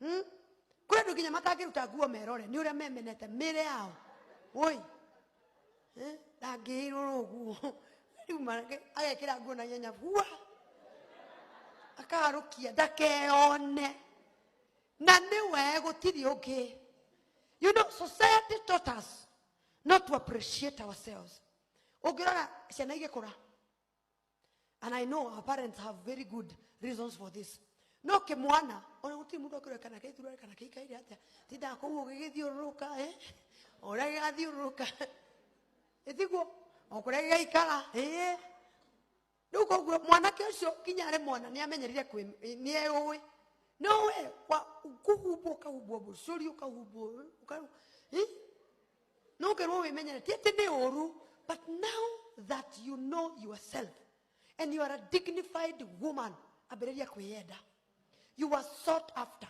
Kũrĩ andũ nginya matangĩruta nguo merore nĩ ũrĩa memenete mĩĩrĩ yao. Woi. Eh, ndangĩĩrora ũguo. Rĩu agekĩra nguo na ihenya hua. Akaharũkia ndakeyone. Na nĩwe gũtirĩ ũngĩ. You know, society taught us not to appreciate ourselves. Ũngĩrora ciana igĩkũra, and I know our parents have very good reasons for this, no kĩmwana ona gũtirĩ mũndũ akĩrora kana gĩthurare kana gĩikaire atĩa, tindaga kũu ũgĩgĩthiũrũrũka, eh? Ũrĩa gĩgathiũrũrũka ĩtiguo o kũrĩa gĩgaikara, ĩĩ. Rĩu koguo mwanake ũcio nginya arĩ mwana nĩ amenyerire nĩ eũĩ, no we kũhumbwo ũkahumbwo mũcũri ũkahumbwo ĩ? No ũkerwo wĩmenyere, ti atĩ nĩ ũru, but now that you know yourself and you are a dignified woman, ambĩrĩria kwĩyenda. You are sought after.